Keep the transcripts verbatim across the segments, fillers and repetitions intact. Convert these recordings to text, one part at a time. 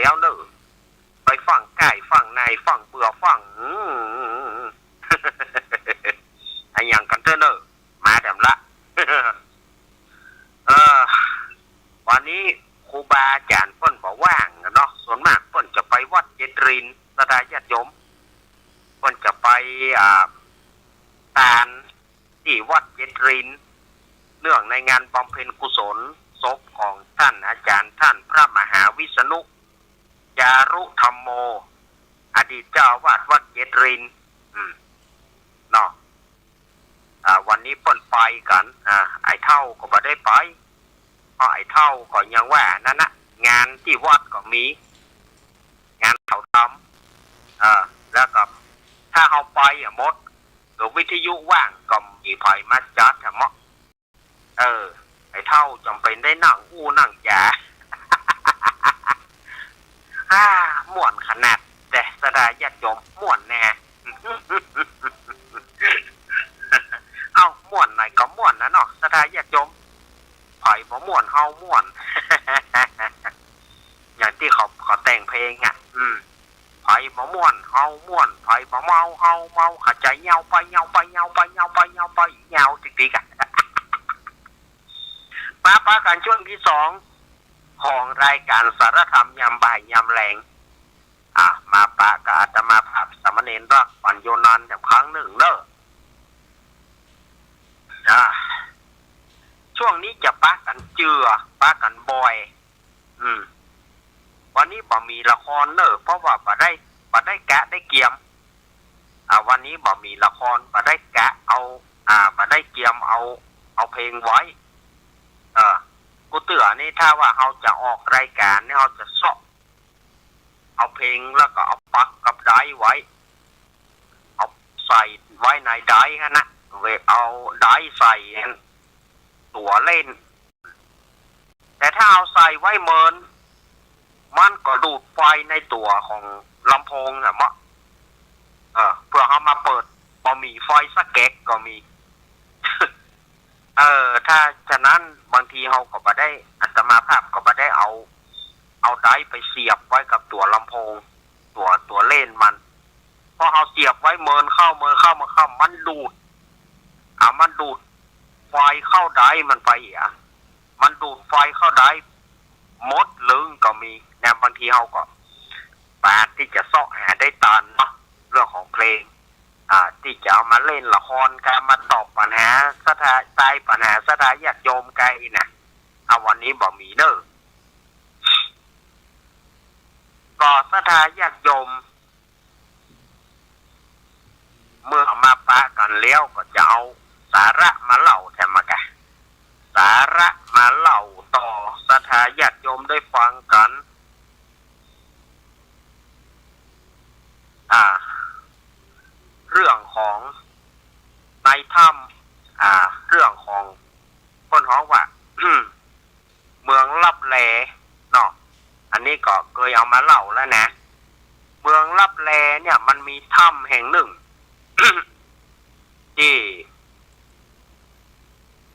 แล้วเน่อ ไปฟั่งก้ายฟั่งนายฟั่งเบื่อฟั่ง อืม อะหยังกั๋นเต๊อะเน่อ มาแถมละ เออ วันนี้ครูบาอาจ๋ารย์เปิ้นบ่ว่างอะเนาะ ส่วนมากเปิ้นจะไปวัดเจ็ดริน ศรัทธาญาติโยม เปิ้นจะไป อ่า ตานตี้วัดเจ็ดริน เนื่องในงานบำเพ็ญกุศลศพของต้านอาจ๋ารย์ต้านพระมหาวิษณุ จารุธัมโม อดีตเจ้าอาวาสวัดเจ็ดริน อืม เนาะ อ่า วันนี้เปิ้นไปกั๋น อ่า ไอ้เฒ่าก็บ่ได้ไป เพราะไอ้เฒ่าก็ยังว่านั้นนะ งานตี้วัดก็มี งานเขาทำ เออ แล้วก็ถ้าเฮาไปอะหมด เดี๋ยววิทยุว่างก็บ่มีใผมาจัดอะเนาะ เออ ไอ้เฒ่าจ๋ำเป๋นได้นั่งอู้นั่งจ๋า อ่า ม่วนขนาดแต๊ ศรัทธาญาติโยม ม่วนแน่ เอ้า ม่วนไหนก็ม่วนนะเนาะ ศรัทธาญาติโยม ใผบ่ม่วนเฮาม่วน อย่างตี้เขา เขาแต่งเพลงอะ อืม ใผบ่ม่วนเฮาม่วน ใผบ่เมาเฮาเมา เข้าใจ๋ เย้าไปเย้าไปเย้าไปเย้าไปเย้าไปเย้าติ๊กๆ อะ มาปะกั๋นช่วงตี้สองของรายก๋านสารธรรมยามบ่ายยามแลง อ่ะ มาปะกับอาตมาภาพสามเณรรักปั๋ญโญนันท์แถมครั้งนึ่งเน่อ อ่ะ ช่วงนี้จะปะกั๋นเจือ ปะกั๋นบ่อย อืม วันนี้บ่มีละครเน่อ เพราะว่าบ่ได้ บ่ได้กะได้เกียม อ่า วันนี้บ่มีละคร บ่ได้กะเอา อ่า บ่ได้เกียมเอา เอาเพลงไว้ เออ กู้เตื้อนี่ถ้าว่าเฮาจะออกรายก๋านนี่ เฮาจะเซาะเอาเพลงแล้วก็เอาปักกับไดร์ไว้ เอาใส่ไว้ในไดร์หั้นนะ เวลาเอาไดร์ใส่หั้น ตั๋วเล่น แต่ถ้าเอาใส่ไว้เมิน มันก็ดูดไฟในตั๋วของลำโพงน่ะเนาะ เออ เปื้อเฮามาเปิด บ่มีไฟสักแก๊กก็มี เออ ถ้าฉะนั้นบางทีเฮาก็บ่ได้ อาตมาภาพก็บ่ได้เอา เอาไดร์ไปเสียบไว้กับตั๋วลำโพง ตั๋ว ตั๋วเล่นมัน พอเฮาเสียบไว้เมินเข้า เมินเข้า เมินเข้า มันดูด อ่า มันดูดไฟเข้าไดร์มันไปเหีย มันดูดไฟเข้าไดร์หมดลึงก็มีนะ บางทีเฮาก็ปาดตี้จะเซาะหาได้ตันเนาะ เรื่องของเพลง อ่า ตี้จะเอามาเล่นละครกั๋น มาตอบปัญหาศรัทธา ตายปัญหาศรัทธาญาติโยมกั๋นนะ อ่า วันนี้บ่มีเน่อ ก็ศรัทธาญาติโยม เมื่อเอามาปะกั๋นแล้วก็จะเอาสาระมาเล่าแถมมากะ สาระมาเล่าต่อศรัทธาญาติโยมได้ฟังกั๋น อ่า เรื่องของในถ้ำ อ่า เรื่องของเปิ้นฮ้องว่า เมืองลับแลเนาะ อันนี้ก็เกยเอามาเล่าแล้วนะ เมืองลับแลเนี่ยมันมีถ้ำแห่งนึ่ง ตี้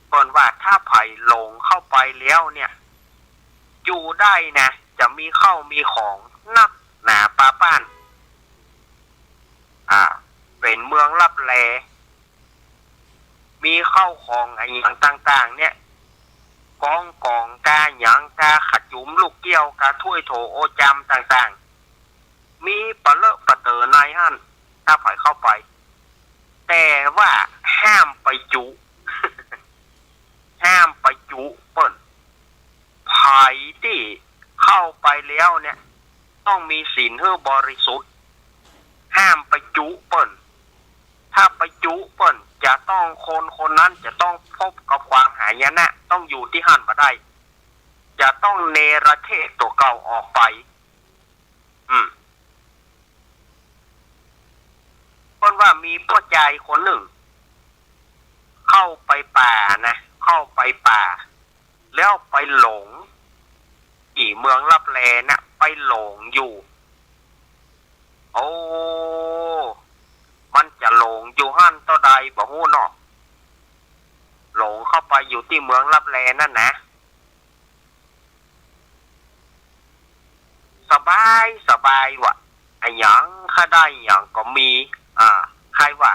เปิ้นว่าถ้าใผหลงเข้าไปแล้วเนี่ย อยู่ได้นะ จะมีข้าวมีของนักหนาปาป้าน อ่า เป๋นเมืองลับแล มีข้าวของอะหยังต่างๆ เนี่ย กองก๋องกาหยัง กาขาจุ๋มลูกเกี้ยว กาถ้วยโถโอจามต่างๆ มีปะเลอะปะเต๋อในหั้น ถ้าใผเข้าไป แต่ว่าห้ามไปจุ ห้ามไปจุเปิ้น ใผตี้เข้าไปแล้วเนี่ย ต้องมีศีลหื้อบริสุทธิ์ ห้ามไปจุเปิ้น ถ้าไปจุเปิ้นจะต้อง คนคนนั้นจะต้องพบกับความหายนะ ต้องอยู่ตี้หั้นบ่ได้ จะต้องเนรเทศตั๋วเก่าออกไป อืม เปิ้นว่ามีป้อจายคนนึ่ง เข้าไปป่านะ เข้าไปป่า แล้วไปหลง ตี้เมืองลับแลน่ะ ไปหลงอยู่ โอ้ มันจะหลงอยู่หั้นเต้าใดบ่ฮู้เนาะ หลงเข้าไปอยู่ตี้เมืองลับแลนั่นนะ สบายสบายว่ะ อะหยัง ใค่ได้หยังก็มี อ่า ใค่ว่า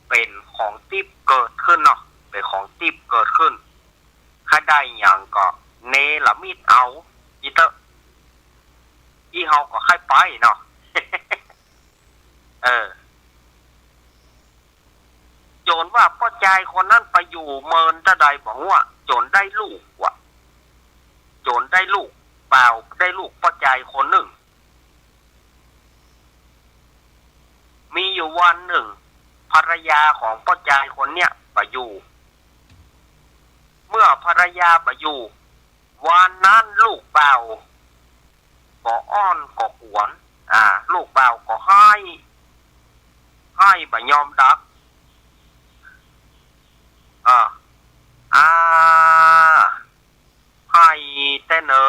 เป๋นของติ๊บเกิดขึ้นเนาะ เป๋นของติ๊บเกิดขึ้น ใค่ได้หยังก็เนรมิตเอา อี้เต๊อะ อี้เฮาก็ใค่ไปเนาะ เออ จ๋นว่าป้อจายคนนั้นไปอยู่เมินตะใดบ่ฮู้อะ จ๋นได้ลูกว่ะ จ๋นได้ลูกบ่าว ได้ลูกป้อจายคนนึ่ง มีอยู่วันนึ่ง ภรรยาของป้อจายคนเนี้ยบ่อยู่ เมื่อภรรยาบ่อยู่ วันนั้นลูกบ่าวก็อ้อนก็ขวน อ่า ลูกบ่าวก็ไห้ ไห้บ่ยอมดัก อ่า อ่า ไห้แต๊เนอ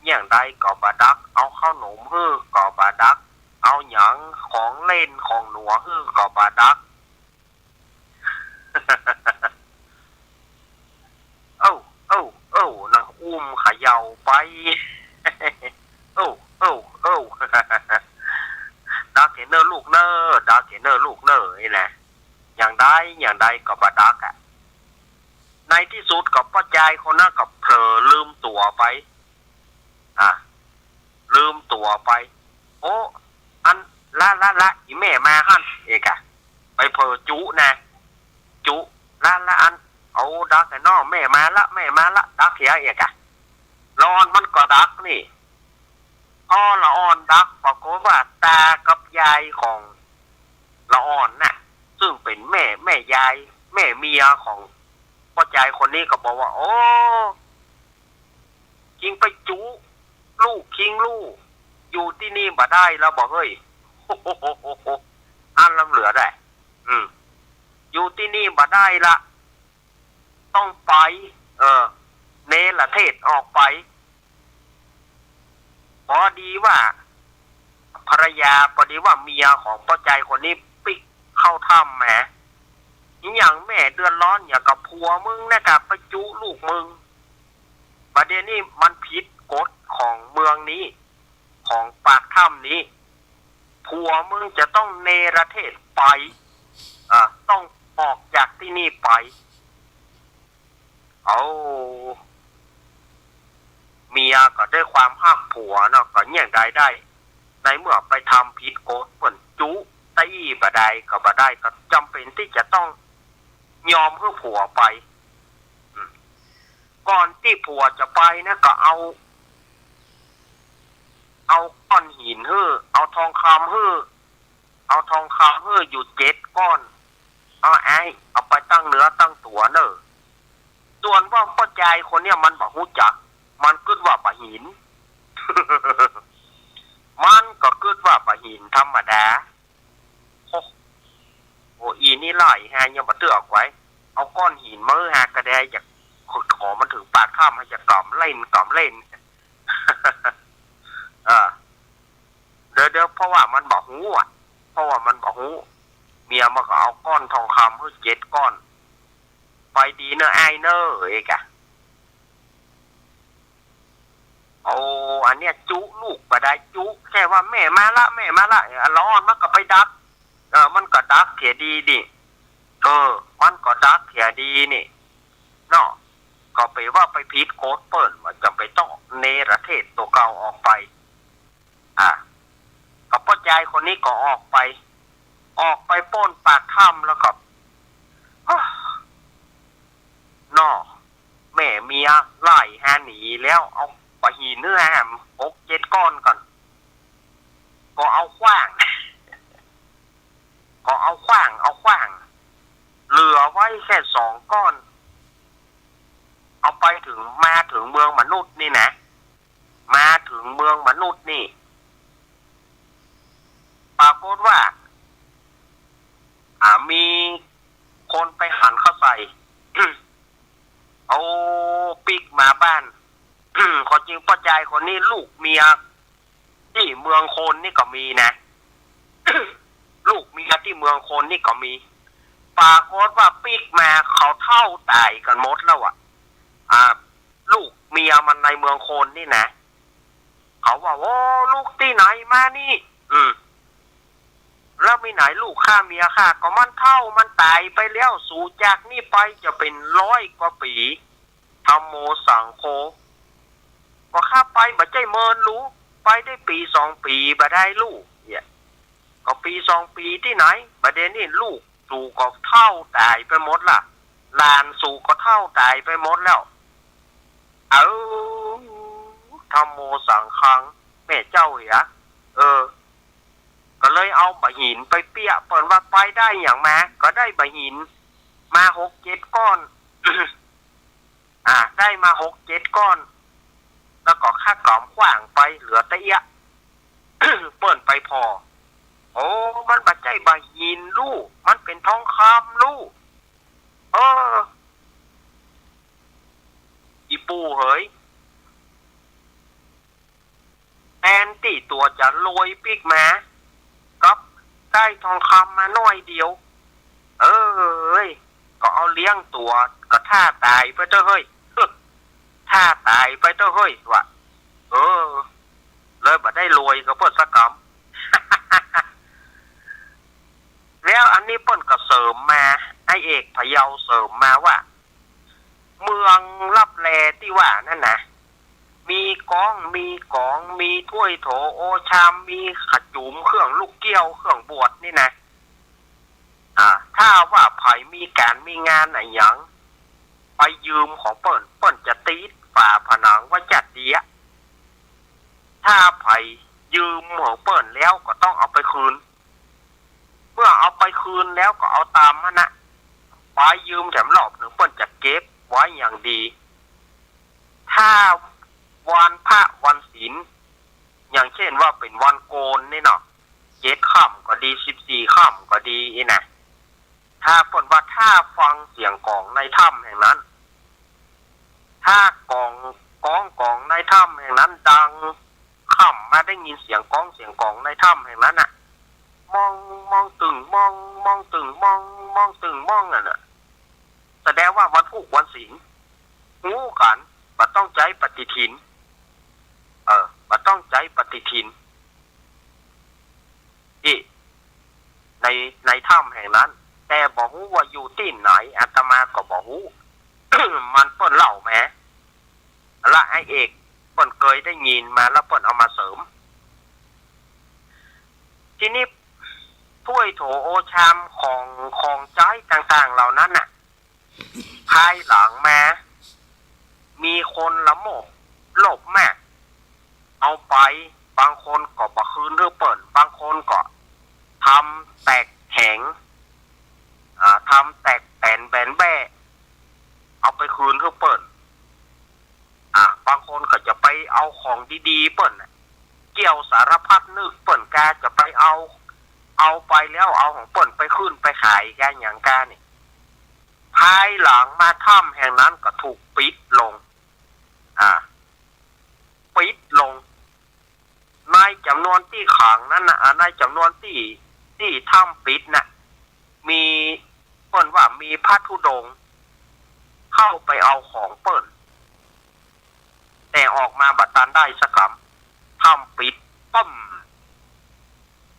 อย่างใดก็บ่ดัก เอาเข้าหนมหื้อก็บ่ดัก เอาหยังของเล่นของหนัวหื้อก็บ่ดัก เอ้า เอ้า เอ้า นะ อุ้มเขย่าไป เอ้า เอ้า เอ้า ดักเถอะเน่อลูกเน่อ ดักเถอะเน่อลูกเน่อ นี่แหละ อย่างใด อย่างใดก็บ่ดักอะ ในตี้สุดก็ป้อจายคนนั้นก็เผลอลืมตั๋วไป อ่ะ ลืมตั๋วไป โอ้ อัน ละ ละ ละ อี่แม่มาหั้น เอกอะ ไปเผลอจุนะ จุ ละ ละ อัน เอาดักแต๊เนาะ แม่มาละ แม่มาละ ดักเหียเอกอะ ละอ่อนมันก็ดักนี่ พอละอ่อนดัก ปรากฏว่าตากับยายของละอ่อนน่ะ ซึ่งเป๋นแม่ แม่ยาย แม่เมียของป้อจายคนนี้ก็บอกว่า โอ้ คิงไปจุลูกคิงลู่ อยู่ตี้นี่บ่ได้ละบ่เฮ้ย อันล้ำเหลือได้ อืม อยู่ตี้นี่บ่ได้ละ ต้องไป เออ เนรเทศออกไป ปอดีว่าภรรยา ปอดีว่าเมียของป้อจายคนนี้ปิ๊กเข้าถ้ำแหม อี่หยังแม่เดือดร้อนหยังกับผัวมึงนะ กะไปจุลูกมึง บ่าเดี่ยวนี้มันผิดกฎของเมืองนี้ ของปากถ้ำนี้ ผัวมึงจะต้องเนรเทศไป อ่า ต้องออกจากตี้นี่ไป เอา เมียก็ด้วยความฮักผัวเนาะ ก็อย่างใดได้ ในเมื่อไปทำผิดกฎ เปิ้นจุตี้บ่ได้ก็บ่ได้ ก็จ๋ำเป๋นตี้จะต้องยอมหื้อผัวไป อืม ก่อนตี้ผัวจะไปนะ ก็เอา เอาก้อนหินหื้อ เอาทองคำหื้อ เอาทองคำหื้ออยู่เจ็ดก้อน เอาไอ้ เอาไปตั้งเนื้อตั้งตั๋วเน่อ ส่วนว่าป้อจายคนเนี้ยมันบ่ฮู้จัก มันกึ๊ดว่าบ่าหิน มันก็กึ๊ดว่าบ่าหินธรรมดา โอ้ โอ้ อีนี่หลายแฮะ ยังบ่เตื้อออกไป เอาก้อนหินมาหื้อหากกะแด อยากขอมันเถิงปากถ้ำ หาจะก๋ำเล่น ก๋ำเล่น อ่า เดี๋ยว เดี๋ยว เพราะว่ามันบ่ฮู้อะ เพราะว่ามันบ่ฮู้ เมียมันก็เอาก้อนทองคำหื้อเจ็ดก้อน ไปดีเน่ออ้ายเน่อ เอกอะ โอ้ อันเนี้ยจุลูกบ่ได้ จุแค่ว่าแม่มาละ แม่มาละ อ่ะ ละอ่อนมันก็ไปดัก เออ มันก็ดักเสียดีนี่ เออ มันก็ดักเสียดีนี่ เนาะ ก็เป๋นว่าไปผิดกฎเปิ้น ว่าจ๋ำเป๋นต้องเนรเทศตั๋วเก่าออกไป อ่ะ ก็ป้อจายคนนี้ก็ออกไป ออกไปป๊นปากถ้ำแล้วก็ เนาะ แม่เมียไล่หาหนีแล้ว เอาบ่าหินหื้อแหมหกเจ็ดก้อนก่อน ก็เอาขว้าง ก็เอาขว้าง เอาขว้าง เหลือไว้แค่สองก้อน เอาไปเถิง มาเถิงเมืองมนุษย์นี่นะ มาเถิงเมืองมนุษย์นี่ ปรากฏว่า อ่า มีคนไปหันเข้าใส่ เอาปิ๊กมาบ้าน ความจริงป้อจายคนนี้ลูกเมียตี้เมืองคนนี่ก็มีนะ ลูกเมียตี้เมืองคนนี่ก็มี ปรากฏว่าปิ๊กมาเขาเฒ่าต๋ายกั๋นหมดแล้วอะ อ่า ลูกเมียมันในเมืองคนนี่นะ เขาว่า โอ้ ลูกตี้ไหนมานี่ อืม แล้วมีไหนลูกข้าเมียข้า ก็มันเฒ่ามันต๋ายไปแล้ว สูจากนี้ไปจะเป๋นร้อยกว่าปี๋ ธัมโมสังโฆ ก็ข้าไปบ่ใจ้เมินลูก ไปได้ปี๋สองปี๋บ่ได้ลูก เนี่ย ก็ปี๋สองปี๋ตี้ไหน บ่าเดี่ยวนี้ลูกสูก็เฒ่าต๋ายไปหมดละ หลานสูก็เฒ่าต๋ายไปหมดแล้ว เออ ธัมโมสังฆัง แม่เจ้าเหีย เออ ก็เลยเอาบ่าหินไปเปี้ย เปิ้นว่าไปได้หยังมา ก็ได้บ่าหินมาหกเจ็ดก้อน อ่า ได้มาหกเจ็ดก้อน แล้วก็ข้ากำขว้างไป เหลือแต่เอี้ยะ เปิ้นไปผ่อ โอ้ มันบ่ใจ้บ่าหินลูก มันเป๋นทองคำลูก เออ อี่ปู่เหย แตนตี้ตั๋วจะรวยปิ๊กมา กลับได้ทองคำมาหน้อยเดียว เอ้ย ก็เอาเลี้ยงตั๋ว ก็ถ้าต๋ายไปเต๊อะเฮ้ย ถ้าต๋ายไปเต๊อะเฮ้ย ว่า เออ เลยบ่ได้รวยกับเปิ้นสักกำ แล้วอันนี้เปิ้นก็เสริมมา ไอ้เอกพะเยาเสริมมาว่า เมืองลับแลตี้ว่านั้นนะ มีก๊อง มีก๋อง มีถ้วยโถโอชาม มีขจุม เครื่องลูกเกี้ยว เครื่องบวชนี่นะ อ่า ถ้าว่าใผมีก๋านมีงานอะหยัง ไปยืมของเปิ้น เปิ้นจะติดฝาผนังไว้จ๊าดเดียะ ถ้าใผยืมของเปิ้นแล้วก็ต้องเอาไปคืน เมื่อเอาไปคืนแล้วก็เอาต๋ามหั้นนะ ไปยืมแถมรอบนึ่ง เปิ้นจะเก็บไว้อย่างดี ถ้าวันพระวันศีล อย่างเช่นว่าเป๋นวันโกนนี่เนาะ เจ็ดค่ำก็ดี สิบสี่ค่ำก็ดีนี่นะ ถ้าเปิ้นว่าถ้าฟังเสียงก๋องในถ้ำแห่งนั้น ถ้าก๋อง ก๊องก๋องในถ้ำแห่งนั้นดัง ค่ำมาได้ยินเสียงก๊องเสียงก๋องในถ้ำแห่งนั้นน่ะ มอง มองตึงมอง มองตึงมอง มองตึงมองนั่นน่ะ แสดงว่าวันพูกวันศีล ฮู้กั๋น บ่ต้องใจ๊ปฏิทิน เออ บ่ต้องใจ๊ปฏิทิน ตี้ใน ในถ้ำแห่งนั้น แต่บ่ฮู้ว่าอยู่ตี้ไหน อาตมาก็บ่ฮู้ มันเปิ้นเล่ามา ละไอ้เอกเปิ้นเกยได้ยินมา แล้วเปิ้นเอามาเสริม ทีนี้ถ้วยโถโอชามของ ของใจ๊ต่างๆ เหล่านั้นน่ะ ภายหลังมา มีคนละโมบโลภมาก เอาไป บางคนก็บ่คืนหื้อเปิ้น บางคนก็ทำแตกแหง อ่า ทำแตกแป๋นแบนแบ้ เอาไปคืนหื้อเปิ้น อ่า บางคนก็จะไปเอาของดีๆ เปิ้นน่ะ เกี่ยวสารพัดนึก เปิ้นกาจะไปเอา เอาไปแล้วเอาของเปิ้นไปขึ้นไปขายกาหยังกานี่ ภายหลังมาถ้ำแห่งนั้นก็ถูกปิดลง อ่า ปิดลง ในจ๋ำนวนตี้ขังนั้นน่ะ อ่า ในจ๋ำนวนตี้ ตี้ถ้ำปิดน่ะ มี เปิ้นว่ามีพระธุดงค์เข้าไปเอาของเปิ้น แต่ออกมาบ่ตันได้สักกำ ถ้ำปิด ปึ้ม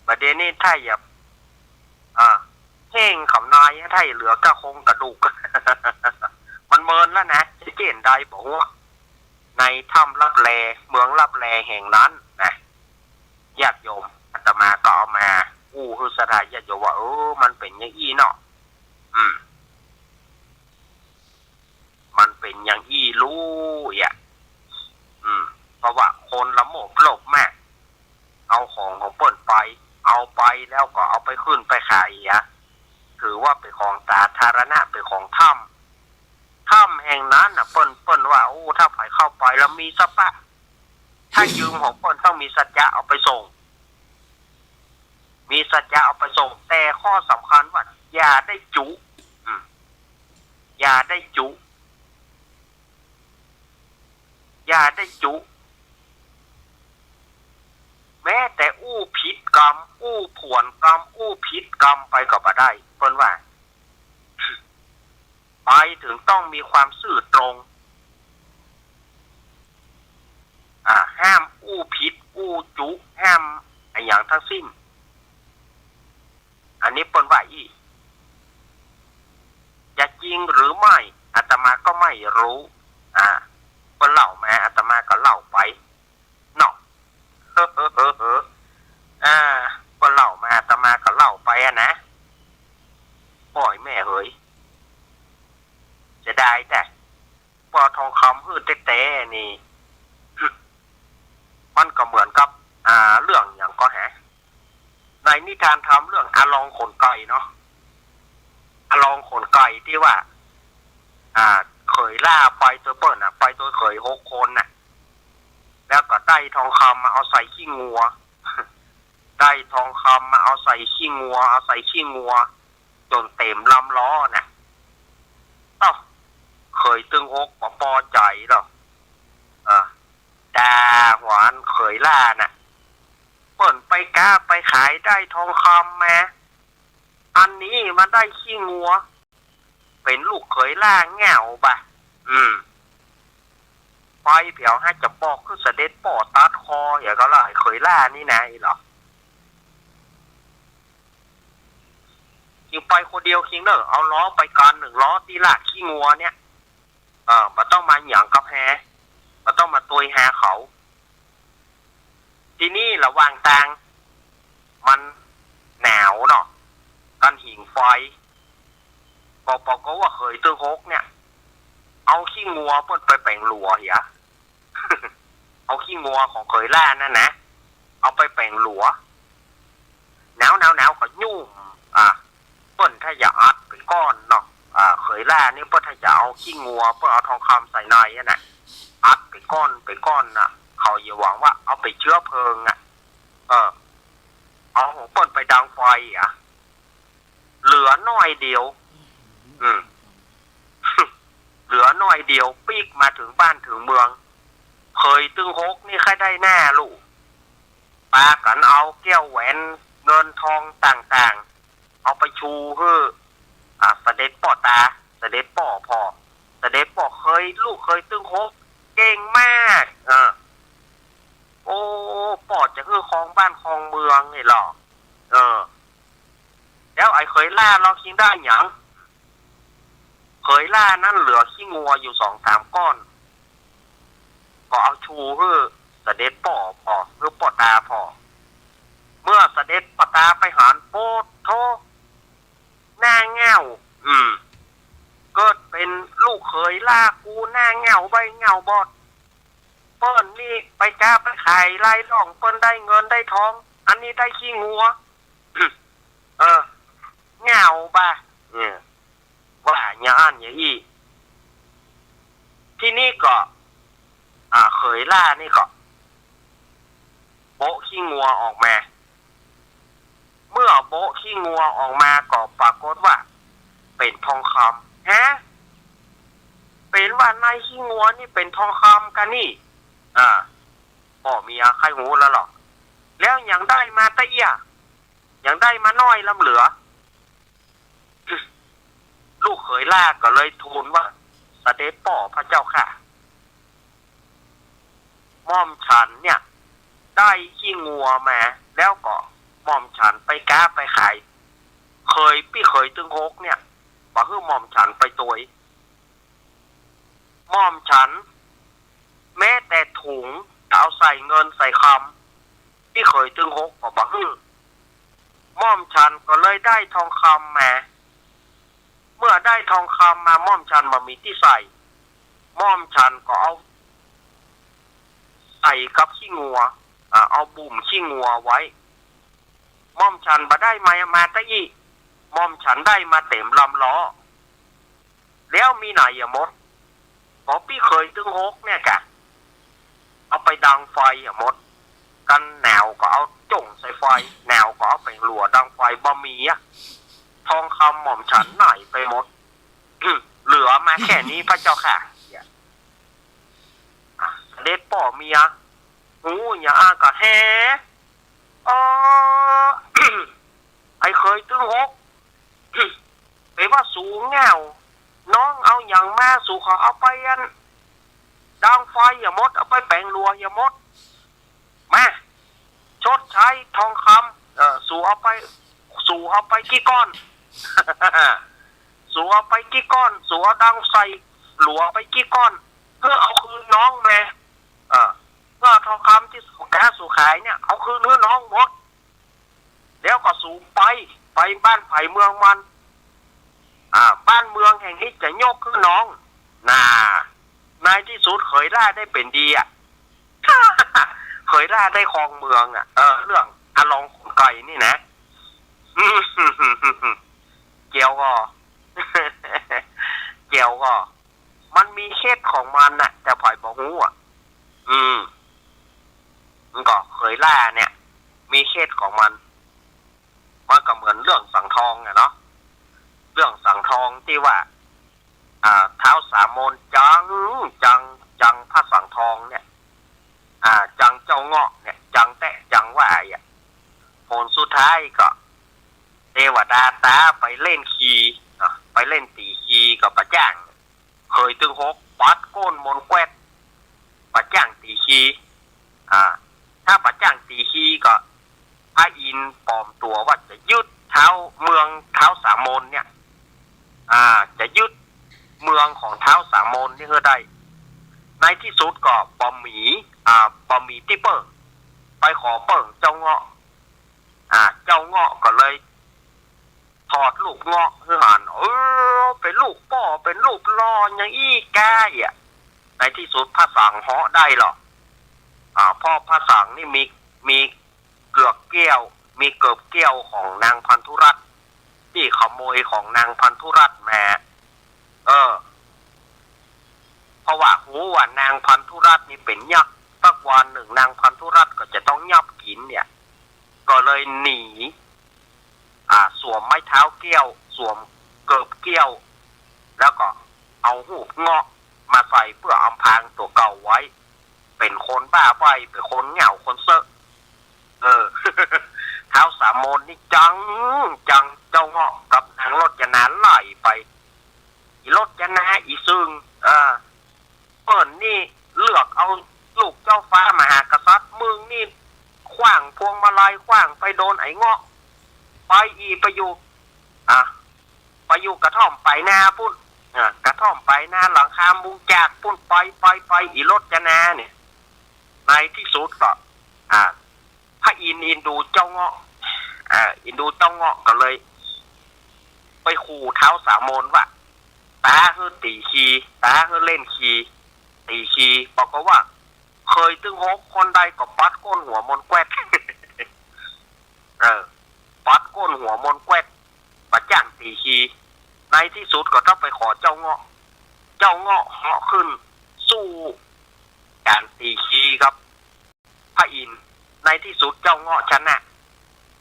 บ่าเดี่ยวนี้ถ้าอยาก อ่า แห้งขำนาย ถ้าเหลือก้าโครงกระดูก มันเมินแล้วนะ จะเจ๊นใดบ่ฮู้ ในถ้ำลับแล เมืองลับแลแห่งนั้นนะ ญาติโยม อาตมาก็เอามาอู้หื้อศรัทธาญาติโยมว่า เออ มันเป๋นอย่างอี้เนาะ อืม มันเป๋นอย่างอี้ลูกเอี้ย อืม เพราะว่าคนละโมบโลภมาก เอาของของเปิ้นไป เอาไปแล้วก็เอาไปขึ้นไปขายเอี้ย ถือว่าเป๋นของสาธารณะ เป๋นของถ้ำ ถ้ำแห่งนั้นน่ะ เปิ้น เปิ้นว่า โอ้ ถ้าใผเข้าไปแล้วมีสัพพะ ถ้ายืมของเปิ้นต้องมีสัจจะเอาไปส่ง มีสัจจะเอาไปส่ง แต่ข้อสำคัญว่าอย่าได้จุ อืม อย่าได้จุ อย่าได้จุ แม้แต่อู้ผิดกำ อู้ผวนกำ อู้ผิดกำไปก็บ่ได้ เปิ้นว่า ไปเถิงต้องมีความซื่อตรง อ่า ห้ามอู้ผิด ทั้งสิ้น อันนี้เปิ้นว่าอี้ จะจริงหรือไม่ อาตมาก็ไม่รู้ อ่า เปิ้นเล่ามา อาตมาก็เล่าไปเนาะ เออ เปิ้นเล่ามา อาตมาก็เล่าไปอะนะ โอ้ยแม่เหย เสียดายแต๊ ปอทองคำหื้อแต๊ๆ นี่ มันก็เหมือนกับ อ่า เรื่องหยังก็แหะ ในนิทานธรรมเรื่องอาลองขนไก่เนาะ อาลองขนไก่ตี้ว่า อ่า เขยหล้าไปตวยเปิ้นน่ะ ไปตวยเขยหกคนน่ะ แล้วก็ได้ทองคำมาเอาใส่ขี้งัว ได้ทองคำมาเอาใส่ขี้งัว เอาใส่ขี้งัว จ๋นเต๋มลำล้อน่ะ เอ้า เขยตึงหกบ่ปอใจ๋ลอ อ่า ด่าหวานเขยหล้าน่ะ เปิ้นไปก๊าไปขายได้ทองคำมา อันนี้มาได้ขี้งัว เป๋นลูกเขยหล้าแง่วบ่ะ อืม ไปเปียวฮะ จะบอกคือเสด็จป้อตัดคอ อย่างก็ละเขยหล้านี่นะ อี้หลอ คิงไปคนเดียวคิงเน่อ เอาล้อไปก่อนหนึ่งล้อตี้ลากขี้งัวเนี่ย เออ บ่ต้องมาหยังกับแฮ บ่ต้องมาตวยแฮเขา ทีนี้ระหว่างตาง มันหนาวเนาะ กั๋นหิงไฟ ก็ปรากฏว่าเขยตึงหกเนี่ย เอาขี้งัวเปิ้นไปแป๋งหลัวเหีย เอาขี้งัวของเขยหล้านั่นนะ เอาไปแป๋งหลัว หนาวหนาวหนาวก็ยุ่ม อ่ะ เปิ้นถ้าจะอัดเป๋นก้อนเนาะ อ่า เขยหล้านี่เปิ้นถ้าจะเอาขี้งัว เปิ้นเอาทองคำใส่ในนั่นน่ะ อัดเป๋นก้อนเป๋นก้อนน่ะ เขาอย่าหวังว่าเอาไปเจื๊อเพลิงอ่ะ เออ เอาของเปิ้นไปดังไฟอ่ะ เหลือน้อยเดียว อืม เหลือน้อยเดียว ปิ๊กมาเถิงบ้านเถิงเมือง เขยตึงหกนี่ใค่ได้หน้าลู่ ปากั๋นเอาแก้วแหวนเงินทองต่างๆ เอาไปชูหื้อ อ่า เสด็จป้อตา เสด็จป้อพ่อ เสด็จป้อเขย ลูกเขยตึงหก เก่งมาก เออ โอ้ ป้อจะหื้อครองบ้านครองเมืองนี่ลอ เออ แล้วไอ้เขยหล้าลอคิงได้หยัง เขยหล้านั้นเหลือขี้งัวอยู่สองสามก้อน ก็เอาชูหื้อเสด็จป้อพ่อ หื้อป้อตาพ่อ เมื่อเสด็จป้อตาไปหัน โป๊ดโธ่ หน้าแง่ว อืม เกิดเป๋นลูกเขยหล้ากูหน้าแง่วใบ้แง่วบอด เปิ้นนี่ไปก๊าไปขายไล่ล่อง เปิ้นได้เงินได้ทอง อันนี้ได้ขี้งัว เออ แง่วบ่ะ เนี่ย ว่าอย่างอั้นอย่างอี้ ทีนี้ก็ อ่า เขยหล้านี่ก็ โบ๊ะขี้งัวออกมา เมื่อโบ๊ะขี้งัวออกมาก็ปรากฏว่า เป๋นทองคำ ฮะ เป๋นว่าในขี้งัวนี่เป๋นทองคำกานี่ อ่า ป้อเมียใค่ฮู้แล้วลอ แล้วหยังได้มาตะเอี้ย หยังได้มาน้อยล้ำเหลือ ลูกเขยหล้าก็เลยทูลว่า เสด็จป้อพระเจ้าข้า หม่อมฉันเนี่ย ได้ขี้งัวมา แล้วก็หม่อมฉันไปก๊าไปขาย เขย ปี้เขยตึงหกเนี่ย บ่หื้อหม่อมฉันไปตวย หม่อมฉัน แม้แต่ถุงเอาใส่เงินใส่คำ ปี้เขยตึงหกก็บ่หื้อ หม่อมฉันก็เลยได้ทองคำมา เมื่อได้ทองคำมา หม่อมฉันบ่มีตี้ใส่ หม่อมฉันก็เอา ใส่กับขี้งัว อ่า เอาบุ่มขี้งัวไว้ หม่อมฉันบ่ได้มา มาตะอี้ หม่อมฉันได้มาเต๋มลำล้อ แล้วมีไหนอะมด ก็ปี้เขยตึงหกเนี่ยกะ เอาไปดังไฟอะมด กันหนาวก็เอาจ้งใส่ไฟ หนาวก็เอาแป๋งหลัวดังไฟ บ่มีอะ ทองคำหม่อมฉันไหนไปหมด เหลือมาแค่นี้พระเจ้าข้า อ่ะ เสด็จป้อเมีย ฮู้อย่างอั้นก็แฮ อ๋อ ไอ้เขยตึงหก เป๋นว่าสูแง่ว น้องเอาหยังมา สูขอเอาไปอัน ดังไฟอะมด เอาไปแป๋งหลัวอะมด มา ชดใช้ทองคำ เออ สูเอาไป สูเอาไปกี่ก้อน สูเอาไปกี่ก้อน สูเอาดังใส่หลัวไปกี่ก้อน เพื่อเอาคืนน้องแม่ เออ เพื่อเอาทองคำตี้สูก๊ะสูขายเนี่ย เอาคืนหื้อน้องหมด แล้วก็สูไป ไปบ้านใผเมืองมัน อ่า บ้านเมืองแห่งนี้จะยกหื้อน้อง น่า ในตี้สุดเขยหล้าได้เป๋นดีอะ เขยหล้าได้ครองเมืองอะ เออ เรื่องอะลองขนไก่นี่นะ เกี่ยวก่อ เกี่ยวก่อ มันมีเคล็ดของมันน่ะ แต่ใผบ่ฮู้อะ อืม มันก็เขยหล้าเนี่ย มีเคล็ดของมัน มันก็เหมือนเรื่องสังทองอะเนาะ เรื่องสังทองตี้ว่า อ่า ท้าวสามนจัง จัง จังพระสังทองเนี่ย อ่า จังเจ้าเงาะเนี่ย จังแต๊จังว่าอะ ผลสุดท้ายก็ เตวดาต๋าไปเล่นคีย์ อ่า ไปเล่นตี๋คีย์ก็บ่จ้าง เขยตึงหกปัดก้นมนแคว็ด บ่จ้างตี๋คีย์ อ่า ถ้าบ่จ้างตี๋คีย์ก็ พระอินทร์ปลอมตั๋วว่าจะยึดท้าว เมืองท้าวสามนเนี่ย อ่า จะยึดเมืองของท้าวสามนนี่หื้อได้ ในตี้สุดก็บ่มี อ่า บ่มีตี้เปิ้ง ไปขอเปิ้งเจ้าเงาะ อ่า เจ้าเงาะก็เลย ถอดลูกเงาะหื้อหัน เออ เป๋นลูกป้อ เป๋นลูกหล่ออย่างอี้ก้าอะ ในตี้สุดพระสังเหาะได้ลอ อ่า เพราะพระสังนี่มี มีเกือกเกี้ยว มีเกิบเกี้ยวของนางพันธุรัตน์ ตี้ขโมยของนางพันธุรัตน์มา เออ เพราะว่าฮู้ว่านางพันธุรัตน์นี่เป๋นยักษ์ สักวันนึ่งนางพันธุรัตน์ก็จะต้องยับกิ๋นเนี่ย ก็เลยหนี อ่า สวมไม้เท้าเกี้ยว สวมเกิบเกี้ยว แล้วก็เอาฮูปเงาะมาใส่เปื้ออำพรางตั๋วเก่าไว้ เป๋นคนบ้าใบ้ เป๋นคนเหง้าคนเซอะ เออ ท้าวสามนนี่จัง จังเจ้าเงาะกับนางรจนาไล่ไป อีรจนา อีซึ่ง เออ เปิ้นนี่เลือกเอาลูกเจ้าฟ้ามหากษัตริย์ มึงนี่ขว้างพวงมาลัย ขว้างไปโดนไอ้เงาะ ไปอีไปอยู่ อ่ะ ไปอยู่กระท่อมป๋ายนาปู๊น อ่ะ กระท่อมป๋ายนาหลังคามุงจากปู๊น ไป ไป ไป อีรจนาเนี่ย ในตี้สุดก็ อ่ะ พระอินทร์เอ็นดูเจ้าเงาะ อ่า เอ็นดูเจ้าเงาะก็เลย ไปขู่ท้าวสามนว่า ต๋าหื้อตี๋คีย์ ต๋าหื้อเล่นคีย์ ตี๋คีย์ บอกก็ว่า เขยตึงหกคนใดก็ปัดก้นหัวมนแคว็ด เออ ปัดก้นหัวมนแคว็ด บ่จ้างตี๋คีย์ ในตี้สุดก็ต้องไปขอเจ้าเงาะ เจ้าเงาะเหาะขึ้นสู้ก๋านตี๋คีย์กับ พระอินทร์ ในตี้สุดเจ้าเงาะชนะ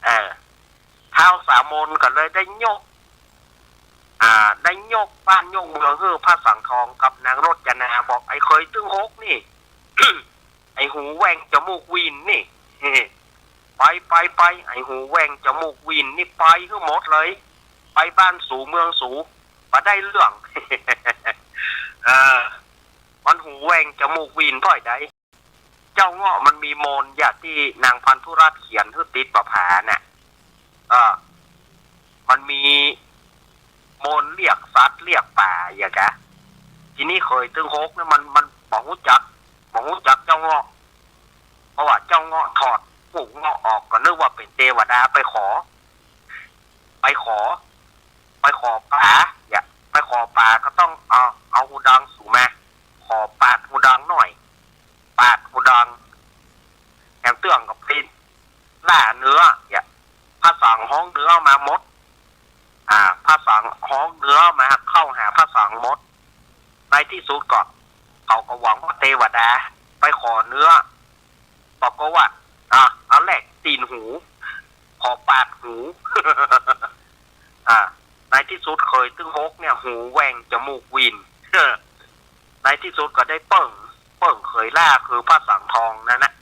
เออ ท้าวสามนก็เลยได้ยก อ่า ได้ยกบ้านยกเมืองหื้อพระสังทองกับนางรจนา บอกไอ้เขยตึงหกนี่ ไอ้หูแหว่งจมูกหวีนนี่ ไป ไป ไป ไอ้หูแหว่งจมูกหวีนนี่ไปหื้อหมดเลย ไปบ้านสูเมืองสู บ่ได้เรื่อง เออ มันหูแหว่งจมูกหวีนป้อยใด เจ้าเงาะมันมีมนต์อย่างตี้นางพันธุรัตน์เขียนหื้อติดบ่าผาน่ะ เออ มันมีมนต์เรียกสัตว์เรียกป๋าอย่างกะ ทีนี้เขยตึงหกเนี่ยมัน มันบ่ฮู้จัก บ่ฮู้จักเจ้าเงาะ เพราะว่าเจ้าเงาะถอดหูเงาะออกก็นึกว่าเป๋นเตวดาไปขอ ไปขอ ไปขอป๋า อย่า ไปขอป๋าก็ต้องเอา เอาฮูดังสูมา ขอปาดฮูดังหน่อย ปาดฮูดัง แถมเตื้องก็ไปล่าเนื้อ อย่า พระสังฮ้องเนื้อมาหมด อ่า พระสังฮ้องเนื้อมาเข้าหาพระสังหมด ในตี้สุดก็ เขาก็หวังว่าเตวดาไปขอเนื้อ บอกก็ว่า อ่ะ เอาแลกตี๋นหู ขอปาดหู อ่า ในตี้สุดเขยตึงหกเนี่ย หูแหว่งจมูกหวีน ในตี้สุดก็ได้เปิ้ง เปิ้งเขยหล้าคือพระสังทองนั่นนะ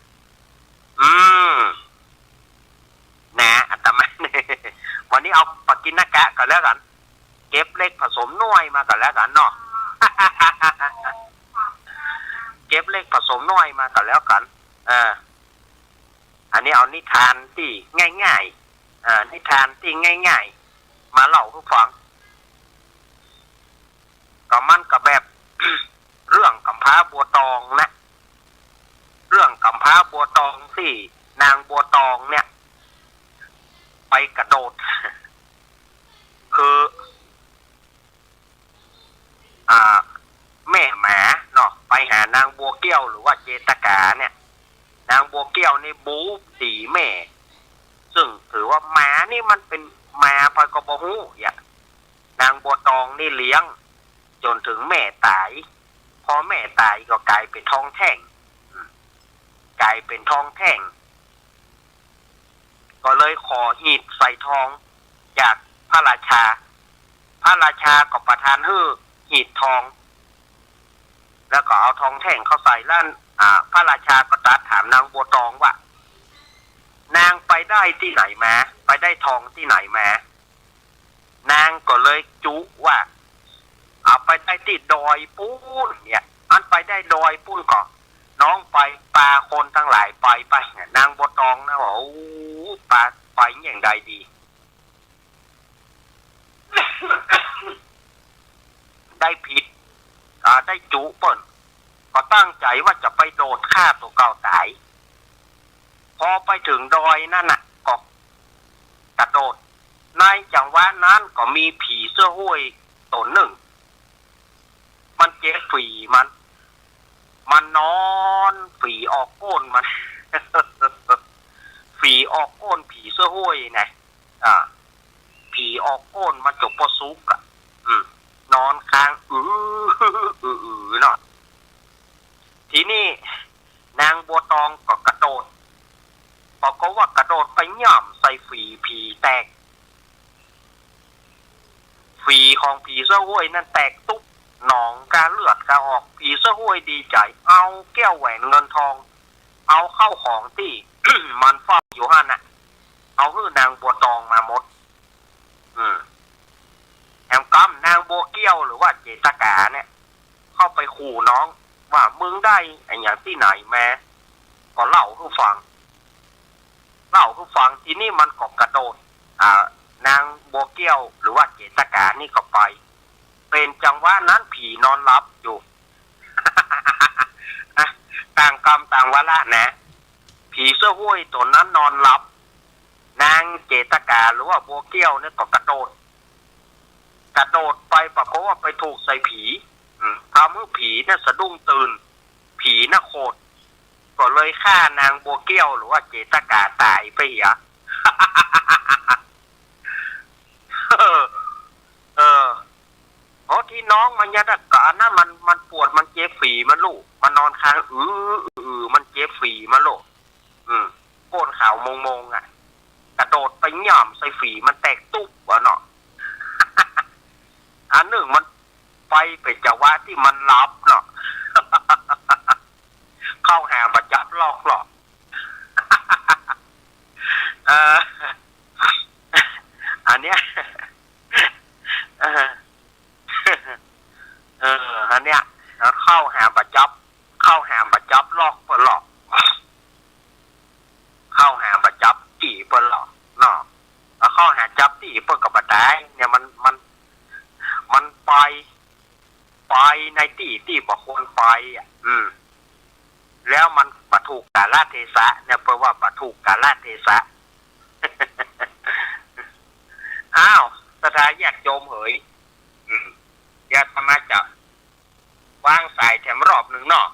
อืม นะ อาตมา วันนี้เอาปกิณกะก่อนแล้วกั๋น เก็บเล็กผสมน้อยมาก่อนแล้วกั๋นเนาะ เก็บเล็กผสมน้อยมาก่อนแล้วกั๋น เออ อัน นี่เอานิทานตี้ง่ายๆ เอ่อ นิทานตี้ง่ายๆ มาเล่าหื้อฟัง ก็มันก็แบบ เรื่องก๋ำพร้าบัวตองนะ เรื่องก๋ำพร้าบัวตองตี้นางบัวตองเนี่ย ไปกระโดด คือ อ่า แม่หมาเนาะ ไปหานางบัวแก้วหรือว่าเจตกาเนี่ย นางบัวแก้วนี่บู๊ตี๋แม่ ซึ่งถือว่าหมานี่มันเป๋นหมาใผก็บ่ฮู้อะ นางบัวตองนี่เลี้ยงจ๋นเถิงแม่ต๋าย พอแม่ต๋ายก็ก๋ายเป๋นทองแท่ง อืม ก๋ายเป๋นทองแท่ง ก็เลยขอหีบใส่ทองจากพระราชา พระราชาก็ประทานหื้อหีบทอง แล้วก็เอาทองแท่งเข้าใส่ แล้ว อ่า พระราชาก็ตรัสถามนางบัวตองว่า นางไปได้ตี้ไหนมา ไปได้ทองตี้ไหนมา นางก็เลยจุว่า เอาไปได้ตี้ดอยปู๊นเนี่ย อันไปได้ดอยปู๊นก็ น้องไปปาคนตังหลายไปไป นางบัวตองนะว่า โอ้ ปาไปอย่างใดดี ได้ผิด อ่า ได้จุเปิ้น ก็ตั้งใจ๋ว่าจะไปโดดฆ่าตั๋วเก่าต๋าย พอไปเถิงดอยนั้นน่ะ ก็กระโดด ในจังหวะนั้นก็มีผีเสื้อห้วยต๋นนึ่ง มันเจ็บฝีมัน มันนอนฝีออกก้นมัน ฝีออกก้นผีเสื้อห้วยนะ อ่า ผีออกก้นมันจ๋บปอสุกอะ อืม นอนค้าง อือ อือ อือเนาะ ทีนี้นางบัวตองก็กระโดด ปรากฏว่ากระโดดไปหย่ำใส่ฝีผีแตก ฝีของผีเสื้อห้วยนั้นแตกตุ๊บ หนองกาเลือดกาออก ผีเสื้อห้วยดีใจ๋ เอาแก้วแหวนเงินทอง เอาเข้าของตี้ มันเฝ้าอยู่หั้นน่ะ เอาหื้อนางบัวตองมาหมด อืม แหมกำนางบัวแก้วหรือว่าเจตกาเนี่ย เข้าไปขู่น้องว่า มึงได้อะหยังตี้ไหนมา ก็เล่าหื้อฟัง เล่าหื้อฟัง ทีนี้มันก็กระโดด อ่า นางบัวแก้วหรือว่าเจตกานี่ก็ไป เป๋นจังหวะนั้นผีนอนหลับอยู่ อ่ะ ต่างกรรมต่างวาระนะ ผีเสื้อห้วยต๋นนั้นนอนหลับ นางเจตกาหรือว่าบัวแก้วเนี่ยก็กระโดด กระโดดไปปรากฏว่าไปถูกใส่ผี อืม ทำหื้อผีเนี่ยสะดุ้งตื่น ผีน่ะโขด ก็เลยฆ่านางบัวแก้วหรือว่าเจตกาต๋ายไปเหีย เออ เออ โอ้ ตี้น้องมันเนี่ยนะ ก็อันนั้นมัน มันปวด มันเจ็บฝีมันลูก มันนอนค้าง อือ อือ มันเจ็บฝีมันลูก อืม ก้นขาวมงๆ อะ กระโดดไปหย่ำใส่ฝีมันแตกตุ๊บอะเนาะ อันนึ่งมันไปเป๋นจังหวะตี้มันหลับเนาะ เข้าหาบ่จับลอกเนาะ เออ อันเนี้ย เออ เออ อันเนี้ย เข้าหาบ่จับ เข้าหาบ่จับลอกเปิ้นหรอก เข้าหาบ่จับตี้เปิ้นหรอกเนาะ เอาเข้าหาจับตี้เปิ้นก็บ่ต๋าย เนี่ยมัน มัน มันไป ไปในตี้ตี้บ่ควรไปอะ อืม แล้วมันบ่ถูกกาลเทศะเนี่ย เปิ้นว่าบ่ถูกกาลเทศะ อ้าว ศรัทธาญาติโยมเหย อืม เดี๋ยวอาตมาจะวางสายแถมรอบนึ่งเนาะ